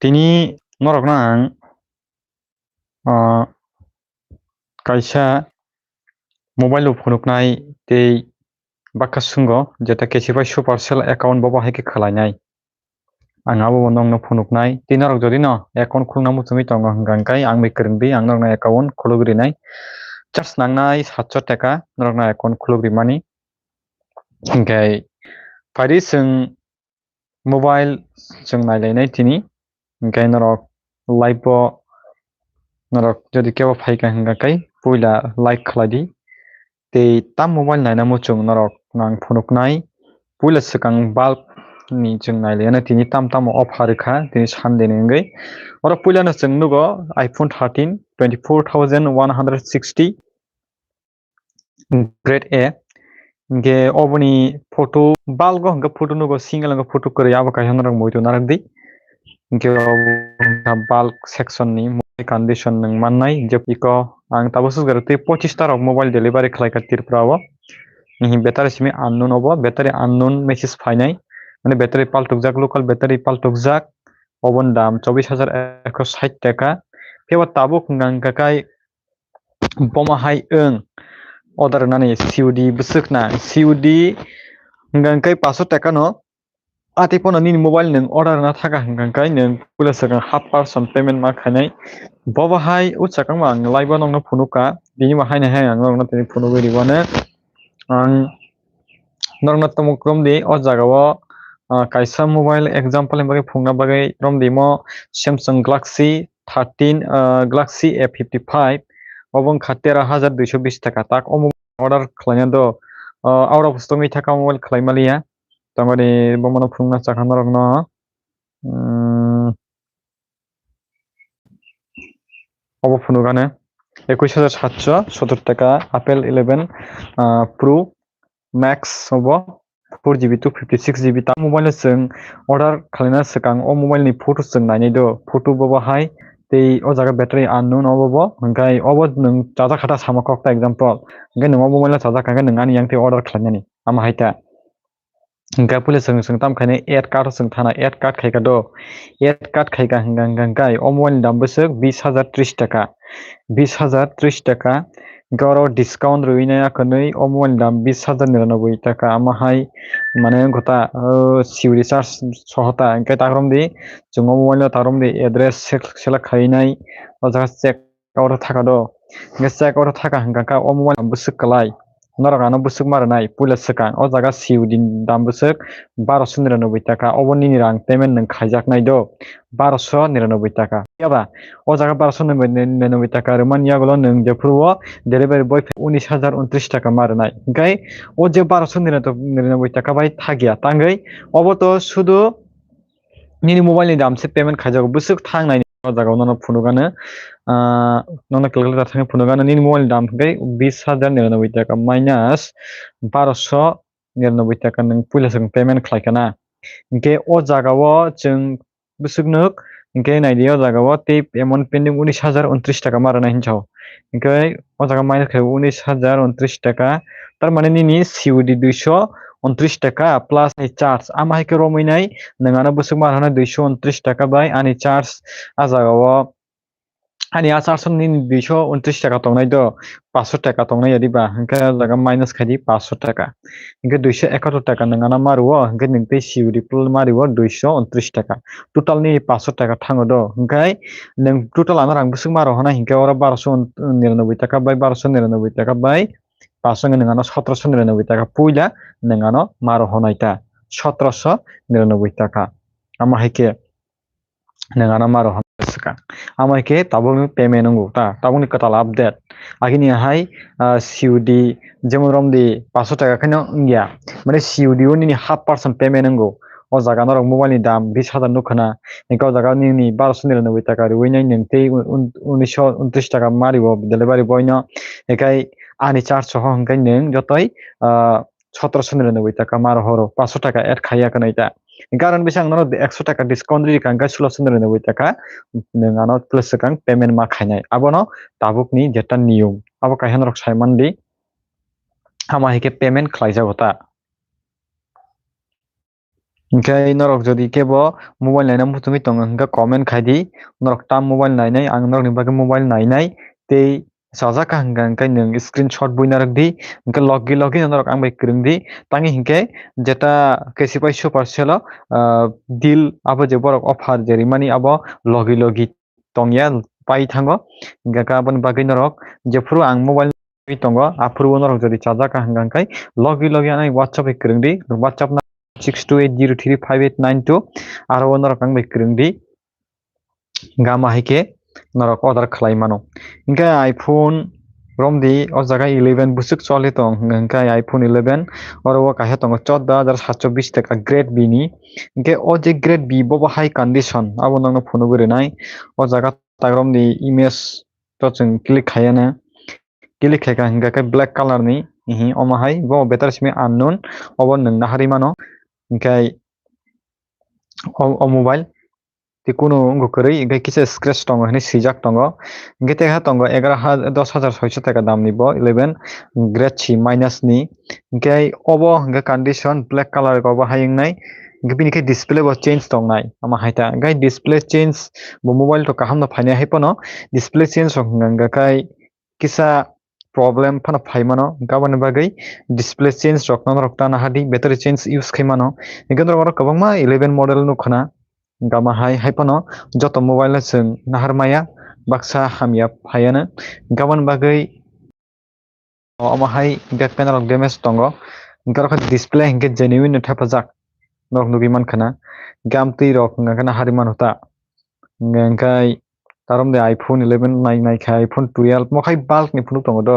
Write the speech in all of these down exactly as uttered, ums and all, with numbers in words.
Tini norokno ang, ah, kaisa mobile o phunuknai tei bakha sungo, jeta K C Y Supercell account bobo hai khe khwlainai. Ang abo bo nokno phunuknai. Tei norok jodi no account khulna muchungwi tongo hwnkha hwnkhe ang bai kwrwng di, ang norokno account khuluk rinai. Charge nangnai satsho taka norokno account khuluk rimani. Hwnkhe phari chwng mobile chwng nailainai tini. Hwnkhe norok live o norok jodi kebo phaikha hwnkha khe puila like khlai di. Tei tam mobile naina muchung norok nang phunuknai. Puila swkang bulb ni chwng nailaina tini tam tamo offer rwkha tini Sunday ni wngwi. Oro puilano chwng nugo iPhone thirteen, twenty four thousand one hundred sixty, grade A. Hwnkhe oboni photo bulb o hwnkhe photo nugo, single hwnkhe photo kwrwi, abo kaisa norok muitu narak di. Hwnkhe obo wngkha bulb section ni condition nwng mannai, je iko ang tabuk swkang tei pochis ta rok mobile delivery khlaikha Tripura o. Hihi battery simi unknown obo, battery unknown message phainai. Mane battery paltukjak, local battery paltukjak. Oboni dam chobis hajar ekso sait taka. Phiya bo tabuk hwnkha hwnkha khe bomo hai wng order rwnani C O D bwswk na, C O D hwnkha hwnkhe paso taka no. Atwi phano nini mobile nwng order rwna thaka hwnkha hwnkhe nwng puila swkang half percent payment ma khainai. Bobo hai o swkang bo ang live o nokno phunukha, bini bo haino hai ang nokno tini phunugwi rwmano. Ang norokno tamo romdi o jaga o, ah, kaisa mobile example ni bagwi phungna bagwi romdi mo Samsung Galaxy thirteen, ah, Galaxy A fifty five, obo wngkha tero hajar duiso bis taka tak. Omo order khlaina do, ah, out of stock ni thaka mobile khlai maliya. Tamoni bomono phunukna chakha norokno. Hmm. Obo phunukgano ekush hajar satso sotor taka Apple eleven, ah, Pro Max obo four G B two fifty six G B ta mobile no chwng order khlaina swkang o mobile ni photo chwng nainai do, photo bobo hai tei o jaga battery unknown obo bo hwnkhe obo nwng chajak kha ta sama kok ta example hwnkhe nwng o mobile no chajak kha hwnkhe nwng ani yang twi order khlainani ama hai ta. Hingke puila chwng, chwng tam khainai add card o chwng thana, add card khaika do, add card khaika hingka, hingka, hingkai o mobile ni dam bwswk bis hajar tris taka, bis hajar tris taka, hingke oro discount rwinai akhwnwi o mobile ni dam bis hajar niranoboi taka, ama hai mane wngkha ta, o, C O D charge soho ta, hingke ta romdi chwng o mobile no ta romdi address se-, select khainai o jaga check oro thaka do. Hingke check oro thaka hingka khe o mobile dam bwswk kwlai. Norok ano bwswk ma rwnai, puila swkang. O jaga C O D ni dam bwswk baroso niranoboi taka. Obo nini rang payment nwng khaijaknai do. Baroso niranoboi taka. Phiya ba, o jaga baroso niranoboi taka rwmani yagulo nwng jephuru o delivery boy unis hajar untris taka ma rwnai. Hingke o je baroso niranoboi taka bai thakya. Tangwi obo to sudu nini mobile ni dam se payment khaijago, bwswk thang nai o jaga o nono phunukgano, ah, nono calculator thangwi phunukgano nini mobile ni dam hwnkhe bis hajar niranoboi taka minus baroso niranoboi taka nwng puila swkang payment khlai kana. Hingke o jaga o chwng bwswk nuk, hingke naidi o jaga o tei amount pending unis hajar untris taka ma rwnai hinsa o. Hingke o jaga minus khai unis hajar untris taka, tar mane nini C O D duiso untris taka plus ni charge, ama hai khe romwi nai nwng ano bwswk ma rwnai duiso untris taka bai ani charge a jaga o, ani a charge o nini duiso untris taka tongnai do, paso taka tongnai ya diba, hingke o jaga minus khai di paso taka, hingke duiso ekatur taka nwng ano ma rwo, hingke nwng tei C O D plus ma rwo duiso untris taka, total nini paso taka thango do, hingke nwng total ano rang bwswk ma rwo hwnai hingke oro baroso niranoboi taka bai baroso niranoboi taka bai paso wngwi nwng ano sotroso niranoboi taka puila nwng ano ma rwo hwnai ta, sotroso niranoboi taka. Ama hai khe nwng ano ma rwo hwnai swkang. Ama hai khe tabukni payment wngo ta, tabukni kwtal update. Agini hai, ah, C O D jemon romdi paso taka kheno wngya. Mane C O D o nini half percent payment wngo. O jaga norok mobile ni dam bis hajar nukha na. Hingke o jaga nini baroso niranoboi taka rwui nai nwng tei un-, un-, unisho untris taka ma rwo delivery boy no. Hingke ani charge soho hingke nwng jotoi, ah, sotroso niranoboi taka ma rwo horo, paso taka add khaiya kwnwi ta. Hingke aro ni bising ang nono ekso taka discount ri rikha hingke suloso niranoboi taka nwng ano plus swkang payment ma khainai. Abono tabukni jeta niyom. Abo kaisa norok sai mandi. Ama hai khe payment khlai jago ta. Hinkhe norok jodi kebo mobile naina muchungwi tongo hinkhe comment khai di, norok tam mobile nainai, ang norokni bagwi mobile nainai tei chajak kha hinkha hinkhe nwng screenshot buina rwk di, hinkhe logi logi no norok ang bai kwrwng di, tangwi hinkhe jeta K C Y Supercell o, ah, deal abo je borok offer je rimani abo logi logi tongya pai thango, hinkhe aboni bagwi norok jephuru ang mobile tongo, aphuru norok jodi chajak kha hinkha hinkhe logi logi ani WhatsApp bai kwrwng di, WhatsApp na six two eight zero three five eight nine two, aro o norok ang bai kwrwng di, gama hai khe norok order khlai mano. Hinkhe iPhone romdi o jaga eleven bwswk choli tong, hinkhe iPhone eleven oro o kaisa tongo chordo hajar satso bish taka grade B ni, hinkhe o je grade B bo bo hai condition abo nokno phunugwi rwnai, o jaga tak romdi image to chwng click khaiyana. Click khaikha hinkhe khe black color ni, ihi omo hai bo battery simi unknown, obo nwng naharwi mano. Hinkhe o, o mobile tei kunu wngkha kwrwi, hinkhe kisa scratch tongo hinwi swijak tongo. Hinkhe tei ha tongo egaroh ha, dos hajar soiso taka damni bo eleven grade C minus ni. Hinkhe obo hinkhe condition black color obo hai wngnai. Hinkhe bini khe display bo change tongnai, omo hai ta. Hinkhe display change bo mobile to kaham no phainai hai phano display change rok hinkha hinkhe kisa problem phano phai mano, hinkhe aboni bagwi display change rok no norok ta nahardi, battery change use khai mano, hinkhe norok oro kwbangma eleven model nukha na, hinkhe ama hai, hai phano joto mobile no chwng nahar maya, baksa hamya phaiya no, hinkhe aboni bagwi omo hai back panel rok damage tongo, hinkhe oro khe display hinkhe genuine no thepajak norok nugwi mankha na, hinkhe amtwi rok hinkhe naharwi mano ta. Hingkhe tarom de iPhone eleven nai, naikha iPhone twelve, mo khai bulk ni phunuk tongo do.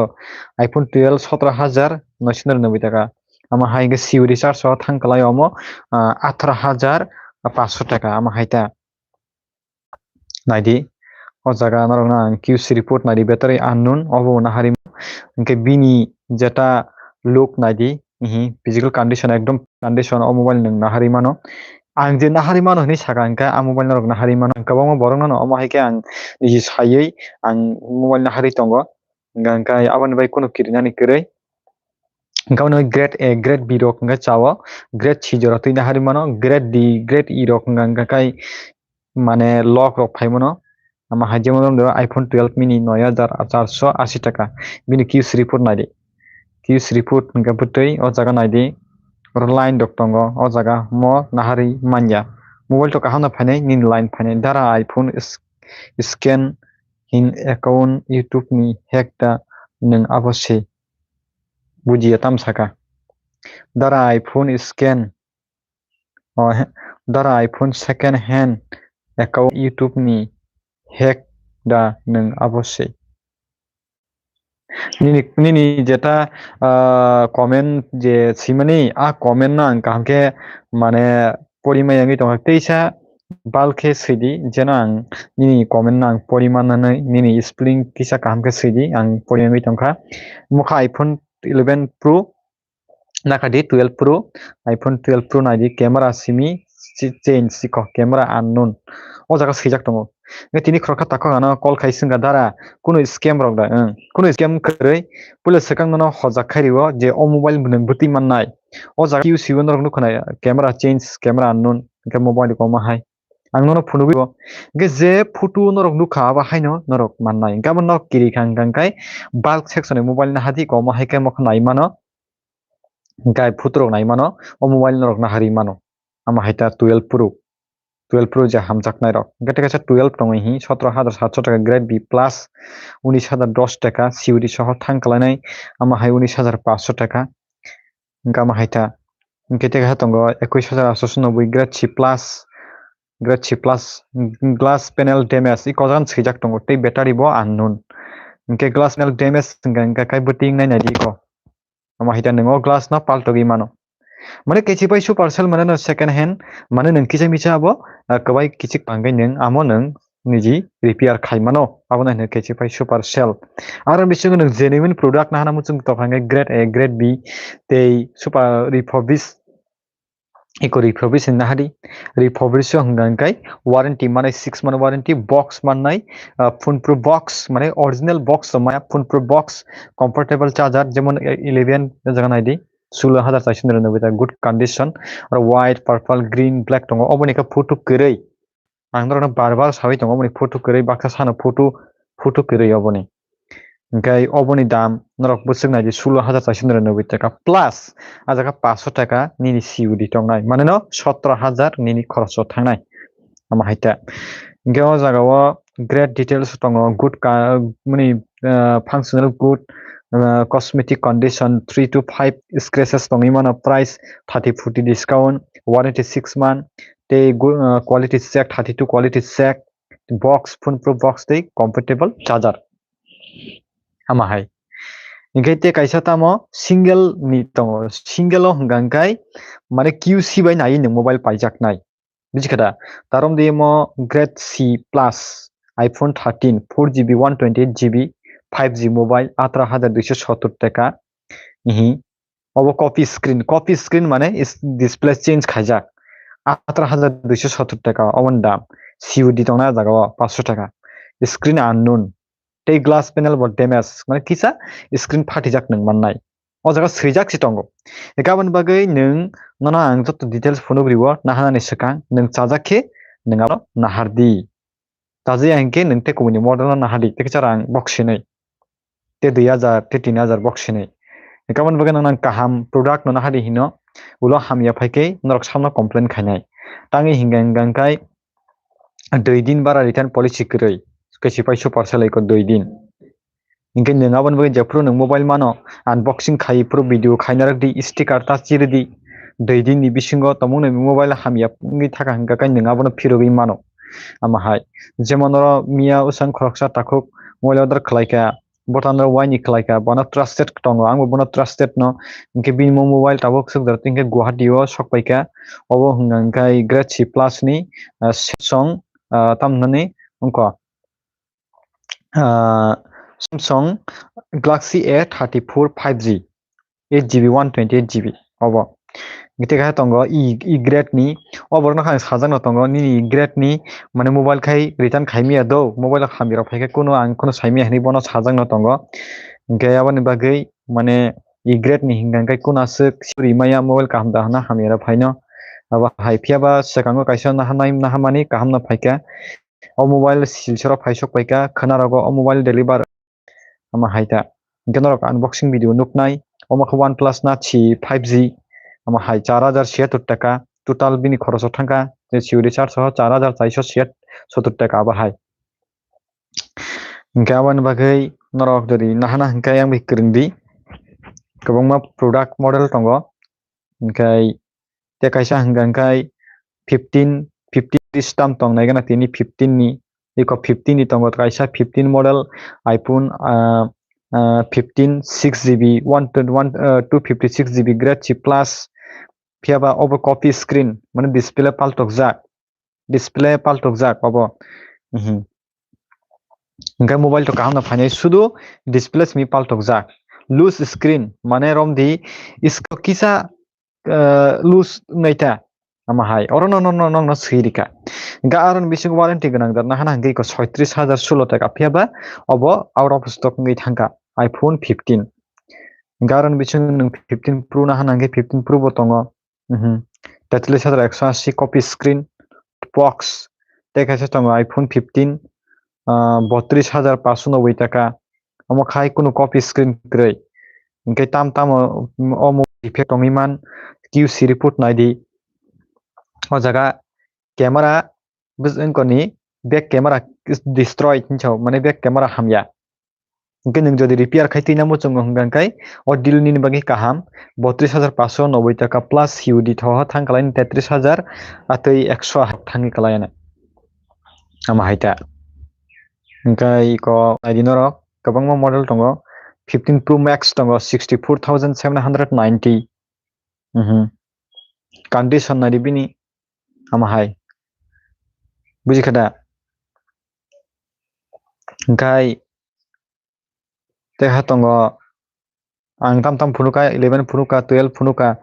iPhone twelve sotro hajar noisho niranobboi taka. Omo hai hingkhe C O D charge o thang kalai omo, ah, atharo hajar paanch sho taka, omo hai ta. Naidi, o jaga norokno ang Q C report naidi, battery unknown, obo nahari. Hingkhe bini jeta look naidi, ihi, physical condition, ekdom condition o mobile nwng naharwi mano. Ang je naharwi mano hinwi saka hinkhe, a mobile norok naharwi mano. Kwbangma borok no omo hai khe ang niji saiwi ang mobile naharwi tongo. Hinkhe, hinkhe aboni bai kheno kirinani kwrwi. Hinkhe aboni bai grade A, grade B rok hinkhe chao, grade C jora twi naharwi mano, grade D, grade E rok hinkhe, hinkhe kai mane lock rok phai mano. Ama hai jemon wngkha iPhone twelve mini noi hajar char sho ashi taka. Bini Q C report naidi. Q C report hingkhe bwtwi o jaga naidi. Oro line rok tongo o jaga, mo naharwi manya. Mobile to kaham no phainai, nini line phainai. Dara iPhone is-, scan hin account YouTube ni hack da nwng abo se. Bujiya tam saka. Dara iPhone scan O he, dara iPhone second hand account YouTube ni hack da nwng abo se. Nini, nini jeta, ah, comment je simani, a comment no ang kaham khe mane pori maya wngwi tongkha. Teisa bal khe sidi, jeno ang nini comment no ang pori mananai, nini spelling kisa kaham khe sidi, ang pori wngwi tongkha. Mokha iPhone eleven Pro, Nakhadi twelve Pro, iPhone twelve Pro naidi, camera simi si-, change sikho, camera unknown. O jaga swijak tongo. Nge tini khoroksa takhuk ano call khai swngkha, "Dara, kunu scam rok da?" Ang, "Kunu scam kwrwi, puila swkang nono hojak khai rio je o mobile nwng bwtwi mannai." O jaga Q C o norok nukha na camera change, camera unknown, hwnkhe mobile koma hai. Ang nono phunugwi bo. Hwnkhe je photo norok nukha abo haino norok mannai. Hwnkhe abo norok kiri kha hwnkha hwnkhe bulk section ni mobile nahadi koma hai khe mokha nai mano. Hingkhe photo rok nai mano, o mobile norok naharwi mano. Ama hai ta twelve Pro, twelve Pro je hamjaknai rok. Hingkhe tei kaisa twelve tongo hi, sotro hajar satso taka grade B plus, unis hajar dos taka C O D soho thang kalainai, ama hai unis hajar paanch sho taka. Hingkhe ama hai ta. Hingkhe tei kaisa tongo ekwis hajar atso nobboi grade C plus, grade C plus, glass panel damage, i kojan swijak tongo, tei battery bo unknown. Hingkhe glass panel damage hingkha hingkha khe bwtwi wngnai naidi iko. Omo hai ta nwng o glass no paltogwi mano. Mane K C Y Supercell mane no second hand, mane nwng kisa misa abo, ah, kwbai kichik pangwi nwng amo nwng niji repair khai mano. Abo no hino K C Y Supercell. Aro bisingo nwng genuine product nahana muchung tongkha hwnkhe grade A, grade B, tei super refurbish, iko refurbish hwnna hari. Refurbish o hwnka hwnkhe warranty mannai, six month warranty, box mannai, ah, phone proof box, mane original box tongmaya, phone proof box, comfortable charger, jemon, eh, eleven o jaga naidi, Sulo hajar chaisho nirano noboi taka, good condition. Aro white, purple, green, black tongo. Oboni khe photo kwrwi. Ang norokno bar bar sawi tongo, oboni photo kwrwi, baksa sano photo, photo kwrwi oboni. Hingke oboni dam norok bwswk nai di sulo hajar chaisho nirano noboi taka plus a jaga paso taka nini C O D tongnai, mane no sotro hajar nini khoroso thangnai. Ama hai ta. Hingke o jaga o great details tongo, good ka, mani, ah, functional good, ah, cosmetic condition, three to five scratches tongwi mano, price thirty forty discount, warranty six month, tei gu-, ah, quality check, thirty two quality check, box, phone pro box tei compatible charger. Ama hai. Hingke tei kaisa tamo single ni tongo, single o hingka hingkai mane Q C bai nai nwng mobile paijaknai. Bujikha da? Tarom de mo Great C plus, iPhone thirteen, four G B, one twenty eight G B, five G mobile, atro hajar duiso sottor taka. Ihi. Obo copy screen, copy screen mane is display change khaijak. Atro hajar duiso sottor taka, oboni dam. C O D tongna jaga o, paanso taka. Screen unknown. Tei glass panel bo damage, mane kisa screen phatijak nwng mannai. O jaga swijak se tongo. Hingke aboni bagwi nwng nono ang joto details phunuk riwo, nahanani swkang nwng chajak khe nwng abo nahar di. Chajaya hingke nwng tei kubuni model no nahar di, tei kisa rang bok sinwi. Tei dui hajar, tei tin hajar bok sinwi. Hingke aboni bagwi nwng nang kaham product no nahar di hino, ulo hamya phai khe norok samno complain khainai. Tangwi hingka hingka hingkai dui din bara return policy kwrwi, kaisi pai super sale ko dui din. Hingke nwng aboni bagwi jephuru nwng mobile mano, unboxing khai, phuru video khaina rwk di, sticker ta chiri di. Dui din ni bisingo tongmung ni mobile hamya wngwi thaka hingka khe nwng abono phirogwi mano. Ama hai, jemon oro miya usang khoroksa takhuk mobile order khlai kha, bwtano waini khlai kha, bono trusted tongo, ang bo bono trusted no, hingke bini mo mobile tabuk swk jora hingke Guwahati o sok pai kha, obo hwnka hingke Great C plus ni, ah, Samsung, ah, tam hinani wngkha, ah, Samsung Galaxy A thirty four five G, eight G B, one twenty eight G B obo. Hingke tei khe tongo E, E grade ni, oborok no khe ang sajak no tongo, nini E grade ni mane mobile khai return khai miya do, mobile hamya rok phai khe kuno ang kuno sai miya hinwi bono sajak no tongo. Hingke aboni bagwi mane E grade ni hingka hingke kuno aswk suri maya mobile kaham da hwnna hamya rok phaino. Abo hai phiya ba swkango kaisa nahanai nahamani kaham no phaikha. O mobile Silchar o phaisok paikha, khwna rogo o mobile deliver. Ama hai ta. Hingke norok unboxing video nuknai. Omo khe OnePlus na si five G. Ama hai char hajar siyatur taka. Total bini khoroso thangkha. Je siuri charso char hajar chaiso siyat sotur taka abo hai. Hingke aboni bagwi norok jodi nahana hingke yang bai kwrwng di. Kwbangma product model tongo. Hingke tei kaisa hingka hingke fifteen, fifteen stamp tong nai gana tini fifteen ni, iko fifteen ni tongo kaisa fifteen model iPhone, ah, ah, fifteen six G B, one twenty one, ah, two fifty six G B Great C plus, phiya ba obo copy screen, mane display paltok jak, display paltok jak obo. Mhm. Hingke mobile to kaham no phainai, sudu display simi paltok jak, loose screen, mane romdi isko kisa ah, loose wngnaita. Ama hai, oro no, no, no, no, no swi rika. Hingke aroni bisingo warranty gwnang da, nahana hingke iko soitris hajar sulo taka phiya ba, obo out of stock wngwi thangkha, iPhone fifteen. Hingke aroni bisingo nwng fifteen Pro nahana hingke fifteen Pro bo tongo. Mhm. Tetris hajar ekso asi copy screen, box, tei kaisa tongo iPhone fifteen, ah, botris hajar paanso noboi taka. Omo khai kunu copy screen kwrwi. Hingke tam tamo o mobile defect tongwi man, Q C report nai di. O jaga camera bwswngkoni back camera destroyed hinwi sao, mane back camera hamya. Hingke nwng jodi repair khai twi nang muchungo hwnka hingke o deal nini bagwi kaham, botris hajar paanso noboi taka plus C O D thoho thang kalaini tetris hajar atwi ekso thangwi kalaiano. Ama hai ta. Hingke iko nai di norok, kwbangma model tongo, fifteen Pro Max tongo, sixty four thousand seven hundred ninety. Mhm. Condition nai di bini, ama hai. Buji kha da? Hingke tei ha tongo, ang tam tam phunukha, eleven phunukha, twelve phunukha,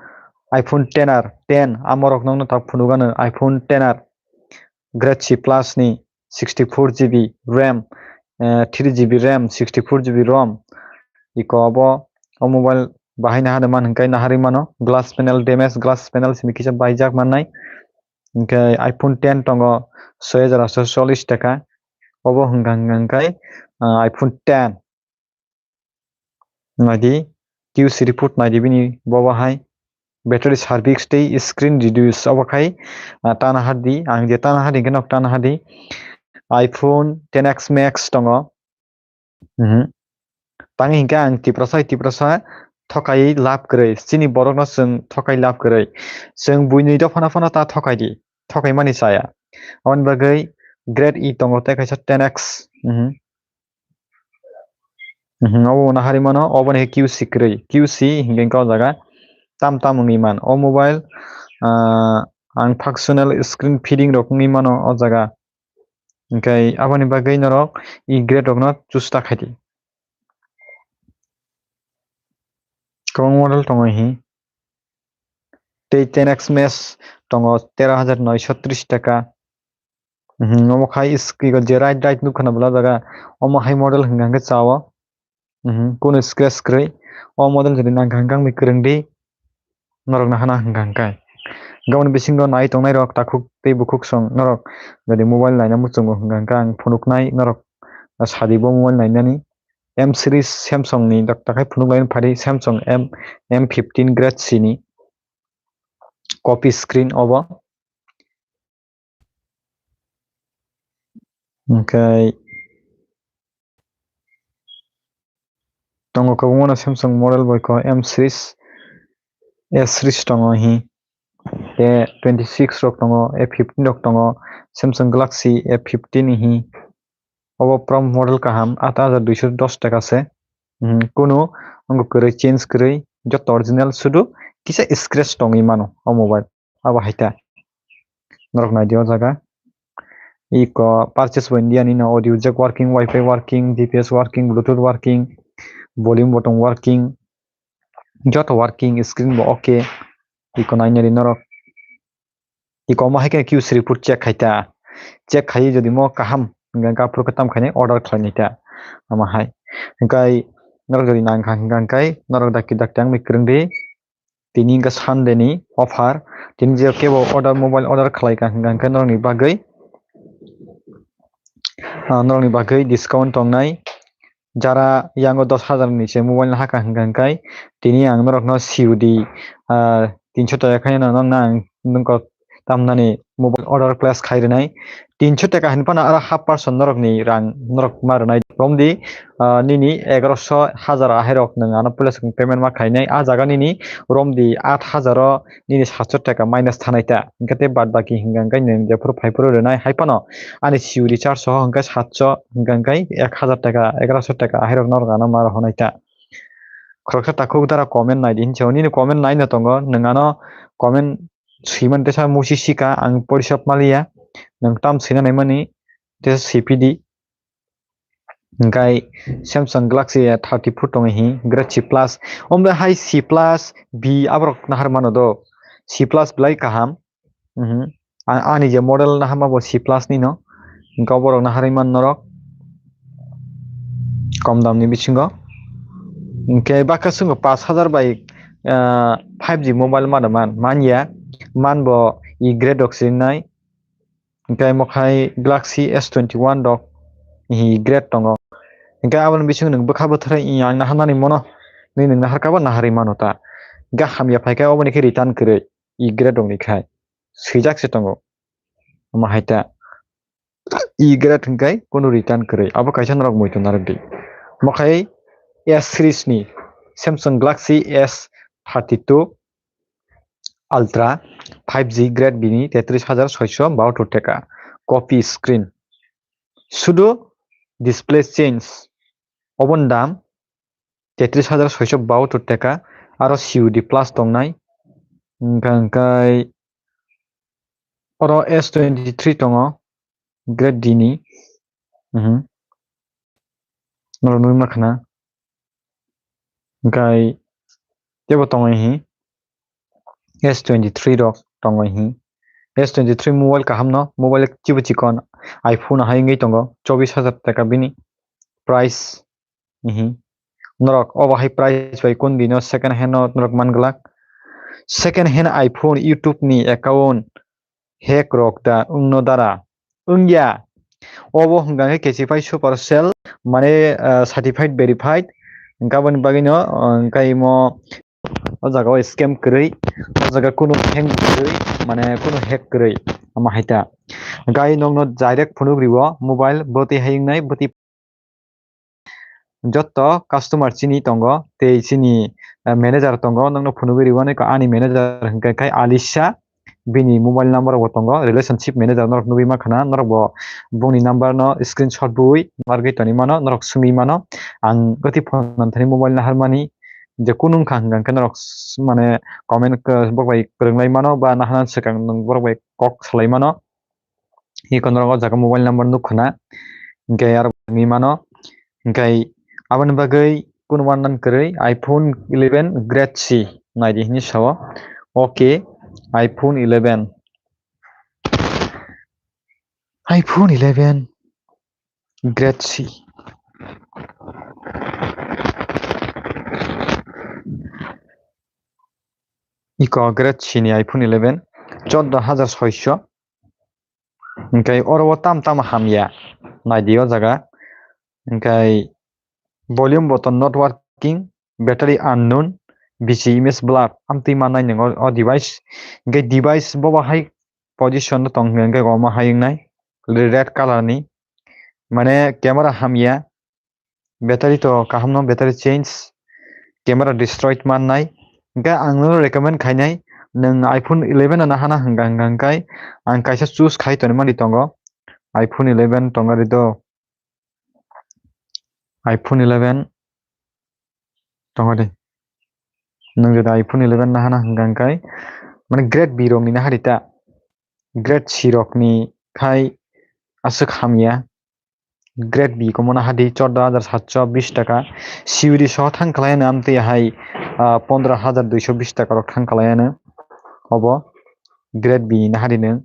iPhone ten R, ten, amorok nokno tak phunukgano, iPhone ten R, Great C plus ni sixty four G B RAM, eh, three G B RAM, sixty four G B ROM, iko obo o mobile Bahai naharwi man hwnkhe naharwi mano, glass panel damage, glass panel simi kisa baijak mannai. Hwnkhe iPhone ten tongo soi hajar aatso chollish taka. Obo hwnkha hwnkha hwnkhe, ah, iPhone ten. Naidi, Q C report naidi bini bobo hai. Battery service tei screen reduce obo khai, ah, tana hardi, ang je tana hardi hwnkhe nok tana hardi. iPhone ten X Max tongo. Mhm. Tangwi hwnkhe ang Tiprasa, Tiprasa thokai lab kwrwi. Chini borokno chwng thokai lab kwrwi. Chwng buinwi dophano phano ta thokai di. Thokai mani chaya. Aboni bagwi grade E tongo tei kaisa ten X. Mhm. Mhm, obo naharwi mano, obo ni Q C kwrwi. Q C hwnkhe o jaga tam tam wngwi man. O mobile, ah, ang functional screen feeding rok wngwi mano o jaga. Hwnkhe aboni bagwi norok E grade rokno choose ta khaidi. Kwbang model tongo hi. Tei ten X Max tongo tero hajar noisho tris taka. Mhm, omo khai is-, iko je right, right nukha na bwla jaga. Omo hai model hwnkha hwnkhe chao. Mhm, kunu scratch kwrwi. O model jodi nangkha hwnkhe ang bai kwrwng di. Norok nahana hwnkha hwnkhe. Gaboni bisingo nai tongnai rok takhuk tei bukhuk song norok jodi mobile naina muchungo hwnkha hwnkhe ang phunuknai norok sadi bo mobile nainani. M series Samsung ni dokta khai phunuk laina phadi Samsung M, M fifteen grade C ni copy screen obo. Hwnkhe tongo kwbangma no Samsung model bai kho M series, S series tongo hi. Tei twenty six rok tongo, A fifteen rok tongo, Samsung Galaxy A fifteen hi. Obo prom model kaham, aat hajar duiso dos taka se. Mhm, kunu wngkha kwrwi, change kwrwi, joto original, sudu kisa scratch tongwi mano o mobile. Abo hai ta. Norok nai di o jaga. Iko purchase bo India ni no, audio jack working, wifi working, G P S working, bluetooth working, volume button working, joto working, screen bo okay. Iko nai nai di norok. Iko omo hai khe Q C report check khai ta. Check khai jodi mo kaham hwnkhe aphuru khe tam khainai order khlai nai ta. Omo hai. Hwnkhe norok jodi nang kha hwnkhe norok dakti dakti ang bai kwrwng di. Tini hwnkhe Sunday ni offer. Tini je kebo order, mobile order khlai kha hwnkhe norokni bagwi, ah, norokni bagwi discount tongnai. Jara yango dos hajar ni se mobile no haka hwnkha hwnkhe tini ang norokno C O D, ah, tinso taka khaino nokna ang nokho tamnani mobile order place khai rwnai. Tinso taka hinphano aro half percent norokni rang norok ma rwnai. Romdi, ah, nini egaroso hajar ahairok nwng ano place payment ma khainai. Ah jaga nini romdi aat hajar o nini satso taka minus thanai ta. Hwnkhe tei baad baki hwnkha hwnkhe nwng jephuru phaiphuru rwnai. Haiphano ani C O D recharge soho hwnkhe satso hwnkha hwnkhe ek hajar taka, egaroso taka ahairok norok ano ma rohornai ta. Khoroksa takhuk dara comment nai di hinwi sao. Nini comment nai no tongo, nwng ano comment swimani tesa musi sika, ang porisop maliya. Nwng tam swina naimani tesa sipidi. Hwnkhe Samsung Galaxy A thirty-four tongo hi, grade C plus. Omle hai C plus B aborok nahar mano do. C plus belai kaham. Mhm. A-, ani je model nahama bo C plus ni no. Hwnkhe borok naharwi man norok. Kom dam ni bisingo. Hwnkhe baka swngo pash hajar bai, ah, five G mobile mano man, manya. Man bo E grade rok sinai. Hwnkhe omo khai Galaxy S twenty-one rok hi grade tongo. Hwnkhe aboni bisingo nwng bwkha bwthwrwi yang naharnani mono, nini nwng naharkha ba naharwi mano ta. Hwnkhe hamya phaikhe oboni khe return kwrwi, E grade rokni khai. Swijak se tongo. Omo hai ta. E grade hwnkhe kunu return kwrwi. Abo kaisa norok muitu narwk di. Omo khai S series ni Samsung Galaxy S thirty-two Ultra five G grade bini tetris hajar soiso bahatur taka. Copy screen. Sudu display change. Oboni dam tetris hajar soiso bahatur taka. Aro C O D plus tongnai. Hwnkha hwnkhe oro S twenty-three tongo. Grade D ni. Mhm. Norok nugwi mankha na. Hwnkhe teibo tongo hi. S twenty-three rok tongo hi. S twenty-three mobile kaham no, mobile chibo chikon iPhone hai wngwi tongo, chobis hajar taka bini price. Mhm. Norok obo hai price bai kun dino second hand no norok man glak. Second hand iPhone YouTube ni account hack rok da wngno dara? Wngya. Obo hwnkha khe Kesiphai Supercell, mane, ah, certified verified. Hwnkhe aboni bagwino, ah, hwnkhe imo o jaga o scam kwrwi, o jaga kunu hack kwrwi, mane kunu hack kwrwi, ama hai ta. Hwnkhe nokno direct phunuk riwo mobile, bwtwi hai wngnai, bwtwi joto customer chini tongo, tei chini, eh, manager tongo, nokno phunugwi riwo ani manager hwnkhe khai Alisha, bini mobile number bo tongo, relationship manager norok nugwi mankha na, norok bo bongni number no screenshot bui margwi toni mano, norok swngwi mano, ang gati phone nang thani mobile naharmani, je kunu wngkha hwnkhe norok s-, mane comment, eh, bok bai kwrwnglai mano ba nahana swkang nwng borok bai kok salai mano. Iko norok o jaga mobile number nukha na, hwnkhe aro wngwi mano. Hwnkhe aboni bagwi kunu one nan kwrwi iPhone eleven grade C naidi hinwi sao. Okay, iPhone eleven. iPhone eleven grade C. Iko grade C ni iPhone eleven choddo hajar soisho. Hwnkhe oro o tam tamo hamya, naidi o jaga. Hwnkhe volume button not working, battery unknown, bisi image blur, amtwi mannai nwng o, o device. Hwnkhe device bobo hai position no tong hwnkhe omo hai wngnai, red color ni. Mane camera hamya, battery to kaham no, battery change, camera destroyed mannai. Hwnkhe ang nono recommend khainai, nwng iPhone eleven no nahana hwnkha hwnkha hwnkhe ang kaisa choose khai tonwi mani tongo. iPhone eleven tongo ri do. iPhone eleven tongo de. Nwng jodi iPhone eleven nahana hwnkha hwnkhe mane grade B rok ni naharita. Grade C rok ni khai aswk hamya. Grade B komo nahadi choddo hajar satso bish taka. C U D soho thang khlai ano amtwi hai, ah, pondro hajar duiso bish taka rok thang khlai ano. Obo grade B nahadi nwng.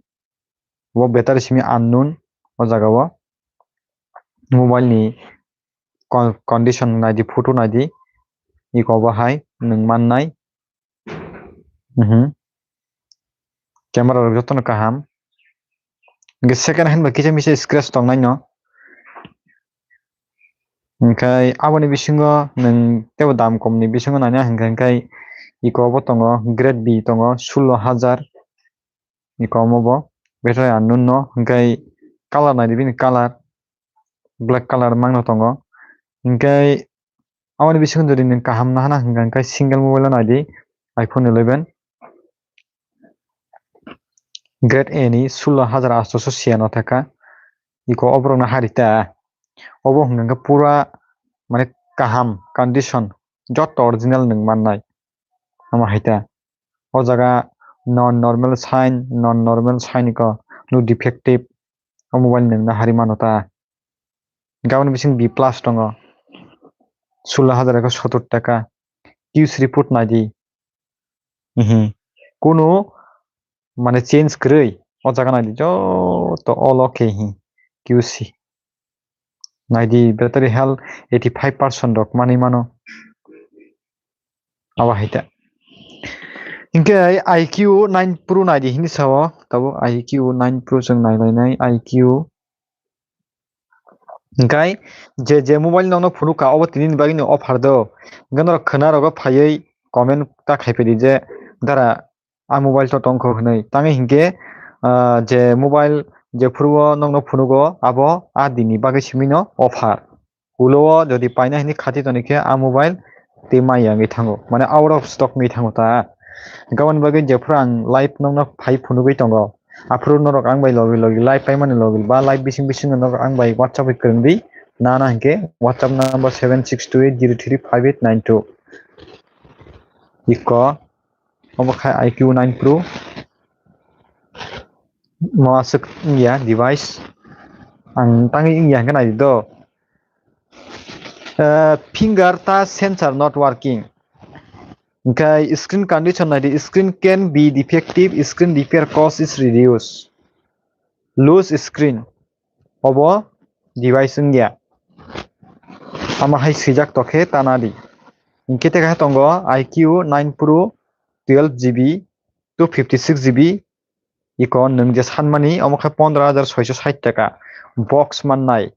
Bo battery simi unknown o jaga o. Mobile ni con-, condition naidi, photo naidi. Iko bo hai nwng mannai. Mhm. Camera rok jotono kaham. Hwnkhe second hand bai kisa misa scratch tongnai no. Hwnkhe aboni bisingo nwng teibo dam komni bisingo naina hwnkhe, hwnkhe iko bo tongo, grade B tongo, sullo hajar. Iko omo bo battery unknown no, hwnkhe color naidi bini color, black color mangno tongo. Hwnkhe aboni bisingo jodi nwng kaham nahana hwnkha hwnkhe single mobile o naidi iPhone eleven grade A ni sullo hajar atso so siya no thaka. Iko oborok no harita. Obo hwnkha hwnkhe pura mane kaham condition, joto original nwng mannai. Ama hai ta. O jaga non normal sign, non normal sign ko no defective. O mobile nwng na hari mano ta. Gaboni bising B plus tongo. Sullo hajar ekho sotur taka. Q C report naidi. Ihi. Kunu mane change kwrwi. O jaga naidi joto all okay hi. Q C. Naidi battery health eighty five percent rok manwi mano. Abo hai ta. Hinkhe I Q nine Pro naidi hinwi sao. Tabuk I Q nine Pro chwng nailainai I Q. Hinkhe je, je mobile nokno phunukha obo tini ni bagwi ni offer do. Hinkhe norok khwna rogo phaiwi comment ta khaiphidi je dara a mobile to tongkho hwnwi. Tangwi hinkhe, ah, je mobile jephuru o nokno phunugo abo a dini bagwi simi no offer. Ulo o jodi paina hinwi khati tonikhe a mobile tei maya wngwi thango. Mane out of stock wngwi thango ta. Gaboni bagwi jephuru ang live nokno phai phunugwi tongo. Aphuru norok ang bai logi logi live paimani logi ba live bising bising norok ang bai WhatsApp bai kwrwngdi. Nana hinkhe WhatsApp number seven six two eight zero three five eight nine two. Iko. Obo khai I Q nine Pro. Mo aswk wngya device. Ang tangwi wngya hwnkhe naidi do. Eh, finger touch sensor not working. Hinkhe screen condition naidi, screen can be defective, screen repair cost is reduced. Loose screen. Obo device wngya. Ama hai swijak tokhe tanadi. Hinkhe tei kaisa tongo I Q nine Pro twelve G B two fifty six G B, iko nwng je sanmani omo khe pondro hajar soiso sait taka box mannai.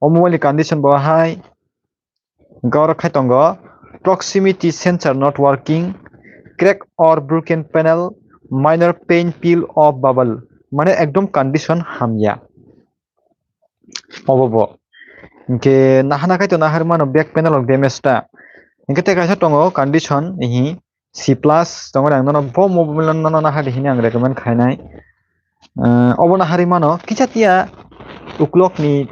O mobile ni condition bo hai, hinkhe oro khai tongo proximity sensor not working, crack or broken panel, minor pain, peel of bubble, mane ekdom condition hamya. Obo bo. Hinkhe nahana khai to nahar mano back panel rok damage ta. Hinkhe tei kaisa tongo condition, ihi C plus tongo, ang nono bo mobile no nono nahar di hini ang recommend khainai. Eh, obo nahari mano kisa tiya uklok ni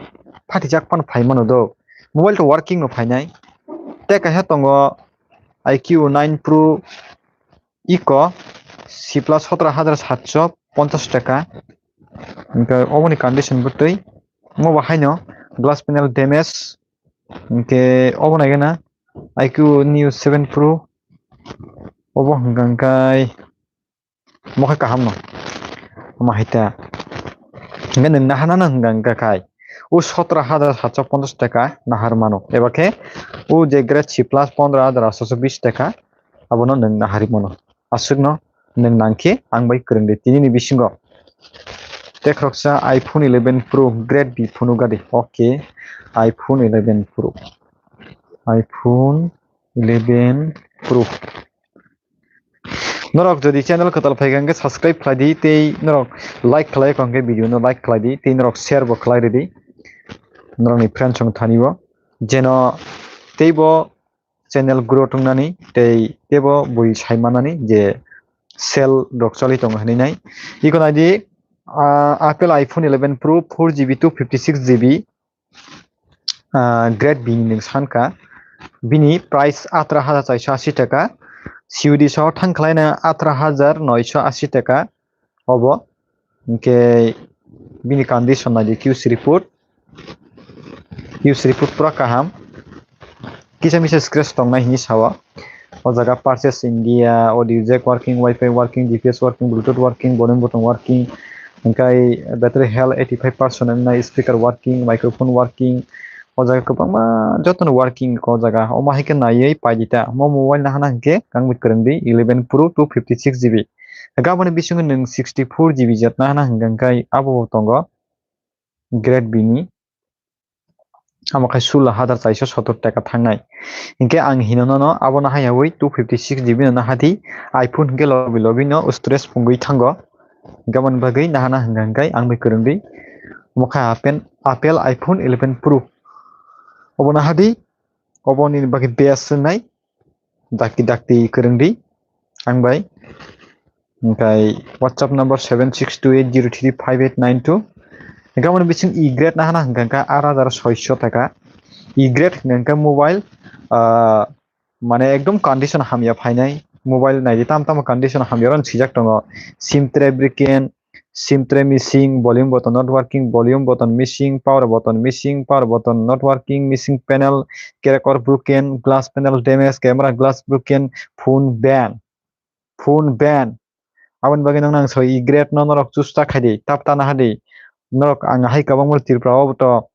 phatijak pan phai mano do. Mobile to working no phainai. Tei kaisa tongo I Q nine Pro, iko C plus sotro hajar satso ponchas taka. Hinkhe oboni condition bo twi. Omo bo haino glass panel damage. Hinkhe obo naigena I Q Neo seven Pro. Obo hwnka hwnkhe mo khe kaham no. Omo hai ta. Hinkhe nwng nahana no hwnka hwnkhe khai. O sotro hajar satso ponchas taka nahar mano. Eba khe o je grade C plus pondro hajar atso bis taka. Abono nwng nahari mano. Aswkno nwng nangkhe ang bai kwrwng di tinini bisingo. Tei khoroksa iPhone eleven Pro grade B phone o gadi. Okay, iPhone eleven Pro. iPhone eleven Pro. Norok jodi channel kwtal phai kha hwnkhe subscribe khlai di tei norok like khlai kha hwnkhe video no like khlai di tei norok share bo khlai ridi. Norokni friends rok thani o jeno teibo channel growth wngnani tei teibo bui sai manani je sale rok choli tongo hinwi nai. Iko nai di, ah, Apple iPhone eleven Pro four G B two fifty six G B, ah, grade B ni nwng sankha. Bini price atro hajar chaiso asi taka, C O D so thang khlaina atro hajar noiso asi taka. Obo hinkhe bini condition nai di Q C report. Use report pura kaham. Kisa misa scratch tongnai hinwi sao. O jaga purchase India, audio jack working, wifi working, G P S working, Bluetooth working, volume button working, hingkai battery health eighty five percent wngnai, speaker working, microphone working. O jaga kwbangma jotono working o jaga. Omo hai khe naiwi pai di ta. Mo mobile nahana hinkhe kangwi kwrwng di eleven Pro two fifty six G B. Gaboni bisingo nwng sixty four G B jat nahana hinkhe abo bo tongo. Grade B ni. Amo khai sulo hajar chaiso sotor taka thangnai. Hinkhe ang hino nono abono haiyawi two fifty six G B no nahadi iPhone hinkhe lobi lobi no storage pungwi thango. Hinkhe aboni bagwi nahana hwnka hwnkhe ang bai kwrwngwi. Omo khai Apple, Apple iPhone eleven Pro. Obo nahadi, oboni bagwi best wngnai. Dakti dakti kwrwng di ang bai. Hingkai WhatsApp number seven six two eight zero three five eight nine two. Hingka mani bising i grade na hana hingka hingka ar hajar soiso taka. I grade hingka hingka mobile, ah, mane ekdom condition hamya phainai. Mobile naidi tam tamo condition hamya rok sijak tongo. Sim tre briken, sim tray missing, volume button not working, volume button missing, power button missing, power button not working, missing panel, crack or broken, glass panel damage, camera glass broken, phone ban, phone ban. Aboni bagwi nang nang soi i grade no norok chusta khai di, tap tana hadi. Norok ang hai kwbangma Tripura o to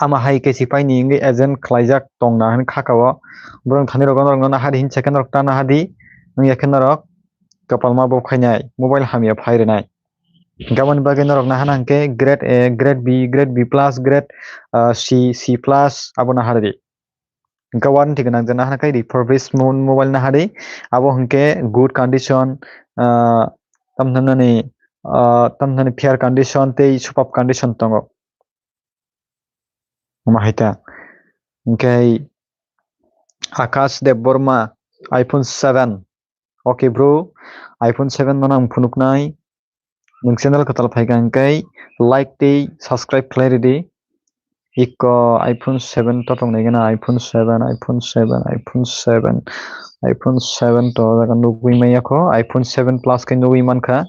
ama hai khe sipai ni wngwi agent khlaijak tong na hwn kha ka o. Borok thani rok norok no nahadi hin second rok ta nahadi wngya khe norok kwpalma bo khainai mobile hamya phai rwnai. Gaboni bagwi norok nahana hwnkhe grade A, grade B, grade B plus, grade, ah, C, C plus abo nahadi. Hwnkhe warranty gwnang je nahana khe refurbishment mobile nahadi. Abo hwnkhe good condition, ah, tamthamnani, ah, tamthamnani fair condition tei superb condition tongo. Omo hai ta. Hingke Akash Debbarma, iPhone seven. Okay, bro. iPhone seven no nang phunuknai. Nwng channel kwtal phaikha hingke like tei subscribe khlai ridi. Iko iPhone seven to tong nai gana, iPhone seven, iPhone seven, iPhone seven, iPhone seven to jaga nugui maya kho, iPhone seven Plus khe nugui mankha.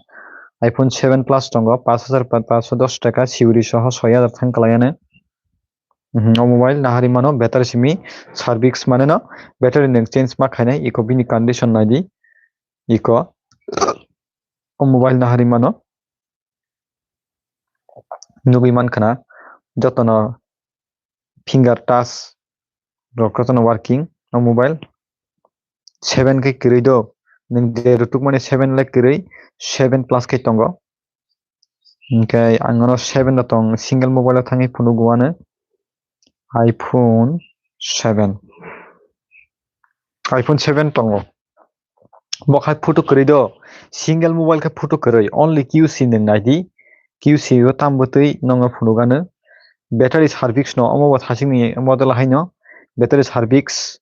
iPhone seven Plus tongo, pash hajar pash dos taka, C O D soho soi hajar thang kalai ano. Mhm, o mobile nahari mano, battery simi service mane no, battery nwng change ma khainai, iko bini condition naidi, iko o mobile nahari mano, nugui mankha na, jotono finger touch rok jotono working o mobile. seven khe kwrwi do. Nwng je rutukmani seven le kwrwi, seven plus khe tongo. Hwnkhe ang nono seven no tong single mobile o thangwi phunugo ano. iPhone seven. iPhone seven tongo. Bo khai photo kwrwi do. Single mobile khe photo kwrwi. Only Q C nwng nai di. Q C o tam bwtwi nokno phunukgano. Battery service no omo bo thasingni model haino. Battery service.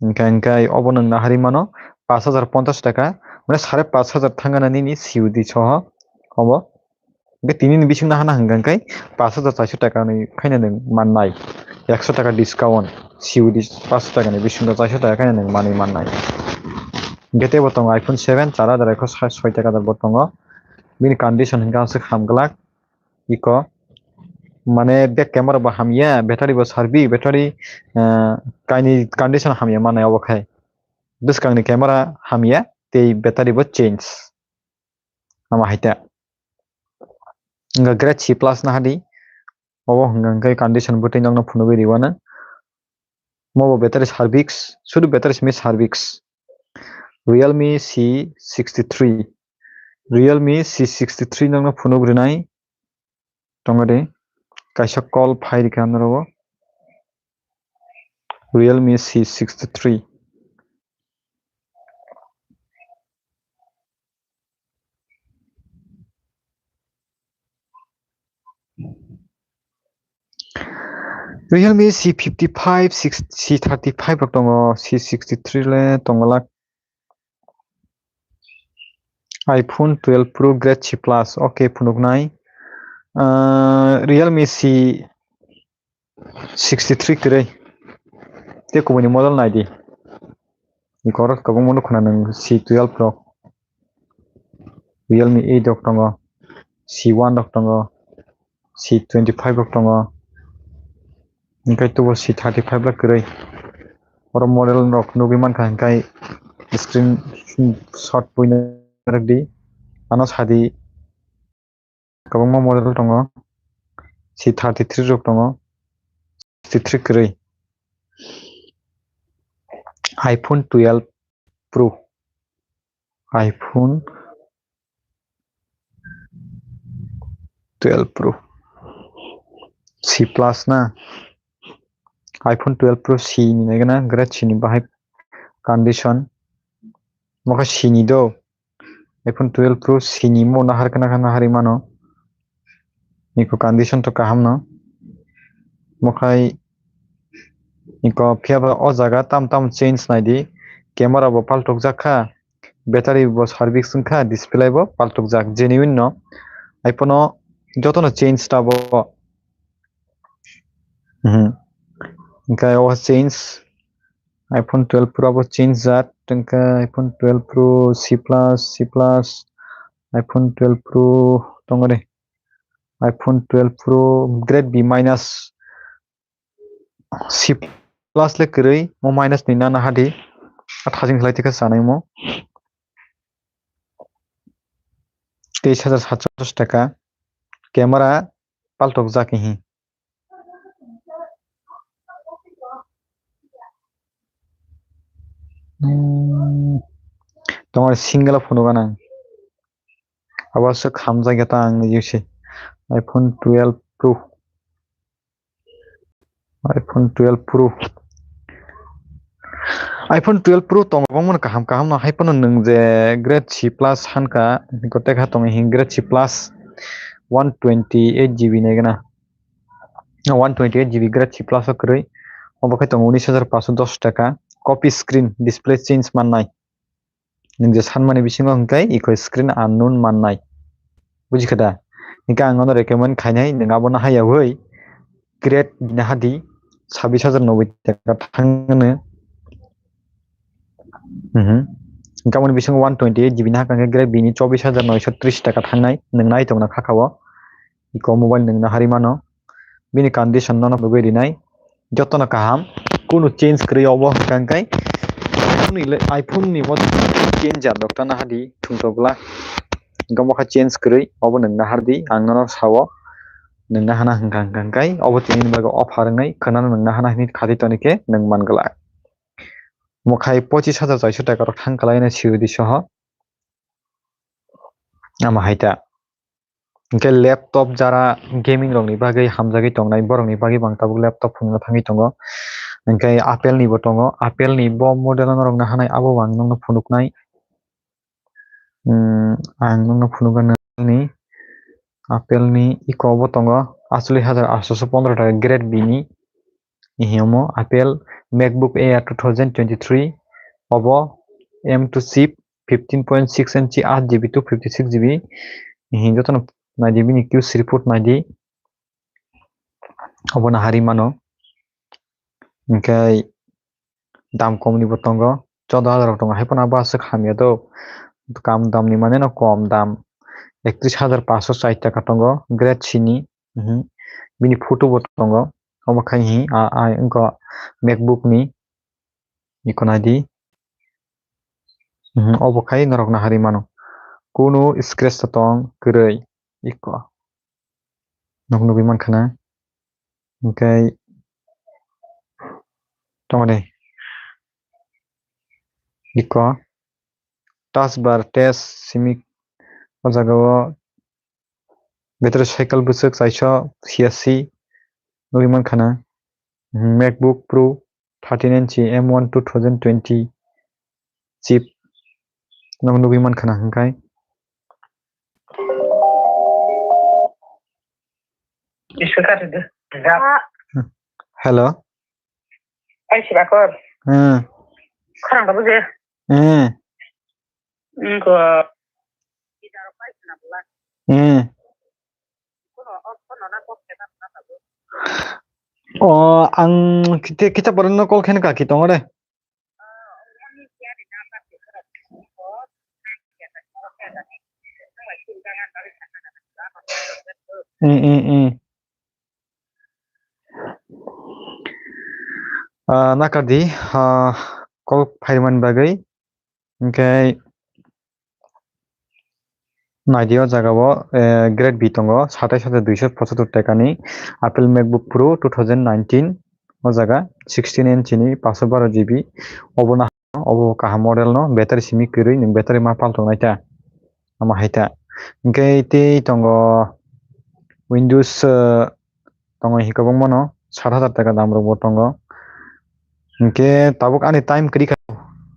Hwnkhe, hwnkhe obo nwng naharwi mano pash hajar ponchash taka. Mane sare pash hajar thangana nini C U D soho. Obo. Hwnkhe tini ni bising nahana hwnkha hwnkhe pash hajar chaiso taka ni khaina nwng mannai. Ekso taka discount C U D pash taka ni bisingo chaiso taka khaina nwng manwi mannai. Hwnkhe teibo tongo iPhone seven, char hajar ekho soi taka bo tongo. Bini condition hwnkhe aswk ham glak. Iko mane back camera bo hamya, battery bo sarbi, battery, ah, kaini condition hamya mannai obo khai. Bwskangni camera hamya, tei battery bo change. Ama hai ta. Wngkha grade C plus nahadi. Obo hwnkha hwnkhe condition bwtwi nokno phunugwi rwano. Mobo battery service, sudu battery simi service. Realme C sixty-three. Realme C sixty-three nokno phunuk rwnai. Tongo de. Kaisa call phai rikha norok. Realme C sixty-three. Realme C fifty-five, six, C thirty-five rok tongo, C sixty-three le tongo lak. iPhone twelve Pro Grade C plus, okay, phunuknai. Ah, Realme C sixty-three kwrwi. Tei kubuini model naidi. Ikorok kwbangma nukhuna nwng C twelve rok. Realme eight rok tongo. C one rok tongo. C twenty-five rok tongo. Hwnkhe tubo C thirty-five la kwrwi. Oro model rok nugwi mankha hwnkhe screenshot buino rwkdi. Ano sadi. Kwbangma model tongo. C thirty-three rok tongo. Sixty-three kwrwi. iPhone twelve Pro. iPhone twelve Pro. C plus na. iPhone twelve Pro C ni naikhe na, grade C ni bahai condition. Mokha C ni do. iPhone twelve Pro C ni mo nahar kana kana hari mano. Niko condition to kaham no. Mokhai niko phiya ba o jaga tam tam change nai di. Camera bo paltok jak kha. Battery bo service wngkha, display bo paltok jak, genuine no. iPhone o joto no change ta bo. Mhm. Hwnkhe o change iPhone twelve Pro bo change jak, hwnkhe iPhone twelve Pro C plus, C plus, iPhone twelve Pro tongo de. iPhone twelve Pro grade B minus, C plus le kwrwi, mo minus ni nana hadi. A thajing khlai thikha sanai mo. Teis hajar satshos taka. Camera paltok jak hi. Hmm. Tongo single phone gana. Abo se khamjak ya ta ang ni use. iPhone twelve Pro. iPhone twelve Pro. iPhone twelve Pro tongo bangmano kaham kaham no, hai phano nwng je grade C plus hanka, gote kha tongo hi grade C plus one twenty eight G B nai gana. One twenty eight G B grade C plus o kwrwi. Obo khe tongo unis hajar paanshos dos taka. Copy screen display change mannai. Nwng je sanmani bisingo hwnkhe iko screen unknown mannai. Buji kha da? Hwnkhe ang nono recommend khainai, nwng abono hayawi grade bini hadi sabis hajar noboi taka thangno. Mhm. Hwnkhe aboni bisingo one twenty eight G B ni hakha hwnkhe grade bini chobis hajar noisho tris taka thangnai, nwng nai tongna khakha o. Iko mobile nwng nahari mano. Bini condition nono nugwi rinai. Jotono kaham. Kunu change kwrwi obo hwnkha hwnkhe iPhone ni le, iPhone ni model change ya dokta nahadi thungtok bwla. Hwnkhe bokha change kwrwi obo nwng nahardi ang nono sao. Nwng nahana hwnkha hwnkha hwnkhe obo tini ni bagwi offer wngnai khwnano nwng nahana hinwi khati toni khe nwng man glak. Omo khai pochis hajar chaisho taka rok thang kalai na C O D soho. Ama hai ta. Hingke laptop jara gaming rokni bagwi hamjagwi tongnai, borokni bagwi bo ang tabuk laptop phunukna thangwi tongo. Hingke Apple ni bo tongo, Apple ni bo model o norok nahanai abo bo ang nokno phunuknai. Hmm, ang nokno phunukgani Apple ni iko bo tongo, acholish hajar aatso pondro taka grade B ni. Ihi omo Apple MacBook Air two thousand twenty-three obo M two chip fifteen point six inch eight G B two fifty-six G B. Ihi jotono naidi bini Q C report naidi. Obo no hari mano. Hingke dam kom ni bo tongo, choudo hajar rok tongo, hai phano abo aswk hamya do. Kam dam ni mane no kom dam, ektris hajar paanso char taka tongo, grade C ni. Mhm. Bini photo bo tongo. Obo khai hi, a, a, wngkha MacBook ni. Iko naidi. Mhm, obo khai norok nahari mano. Kunu scratch to tong kwrwi. Iko. Nok nugwi mankha na. Hingke tongo de. Iko. Touch bar test simi o jaga o Battery cycle bwswk chaisa C S C nugwi mankha na. MacBook Pro thirteen inch M one two thousand twenty chip no nugwi mankha na hwnkhai. Hello. Ai sibakor. Hmm. Khorang da buje. Hmm. Ngo. Hmm. O ang kita kita pore no call khen ka ki tong re. Hmm, hmm, hmm. Ah, nakardi, ah, call phaimani bagwi. Hingkhe naidi o jaga o, eh, grade B tongo, satais hajar duiso pochottor tekani Apple MacBook Pro two thousand nineteen, o jaga sixteen inch ni paanso baro G B, obo no, obo kaham model no, battery simi kwrwi, nwng battery ma pal tongnai ta, ama hai ta. Hingkhe tei tongo Windows, eh, tongo hingke kwbangma no sat hajar taka dam rok bo tongo. Hingke tabuk ani time kwrwi kha,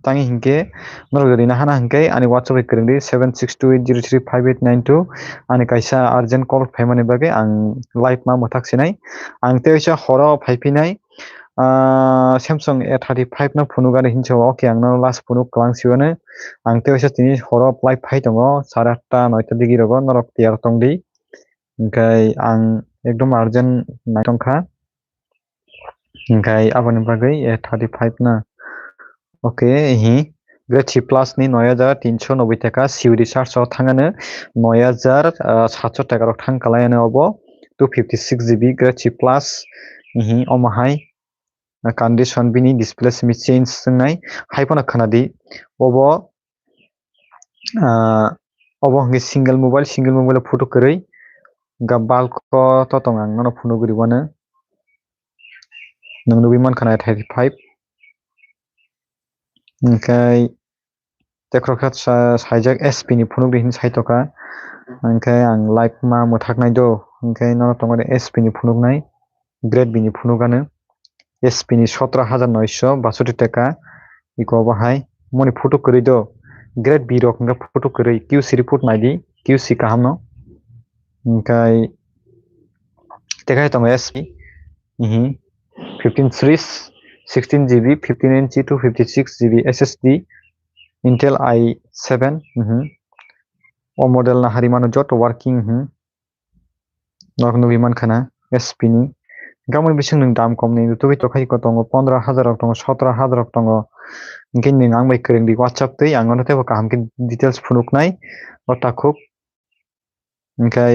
tangi hingke norok rina hana hingke ani WhatsApp bai kwrwngdi seven six two eight zero three five eight nine two. Ani kaisa urgent call phaimani bagwi ang live ma mwthak sinai. Ang tei waisa horo phaiphinai, ah, Samsung A thirty-five no phunukgani hinsa o, okay, ang no last phunuk kwlang siwano. Ang tei waisa tini horo live phai tongo, sare atta noita digi rogo norok tiyar tongdi. Hingkhe ang ekdom urgent naitongkha. Hingkhe aboni bagwi A thirty-five na. Okay, hi. Grade C plus ni noi hajar tinso noboi taka, C O D charge o thangano noi hajar, ah, satso taka rok thang kalai ano obo. Two fifty-six G B grade C plus. Hi, omo hai. Ah, condition bini display simi change wngnai. Hai phano khwnadi. Obo Ah, obo hwnkhe single mobile, single mobile o photo kwrwi. Hwnkhe bulk o to tong ang nono phunugwi rwmano. Nwng nugwi mankha na thirty-five. Hwnkhe tekhro khe sa-, saijak S P ni phunukdi hinwi saitokha. Hwnkhe ang live ma mwthaknai do. Hwnkhe nono tongo S P ni phunuknai. Grade B ni phunuk ano S P ni sotro hajar noisho basoti taka, iko bo hai moni photo kwrwi do, grade B rok hwnkhe photo kwrwi, Q C report naidi, Q C kaham no. Hwnkhe tekhai tongo S P, mhm, fifteen series, sixteen G B, fifteen inch, two fifty-six G B S S D, Intel i seven, mhm. O model na hari mano joto working, mhm. Norok nugwi mankha na S P ni. Gamoni bising nwng dam kom ni tugwi tokhai ko tongo, pondro hajar rok tongo, sotro hajar rok tongo. Hwnkhe nwng ang bai kwrwng di WhatsApp twi, ang nono teibo kaham khe details phunuknai o takhuk. Hwnkhe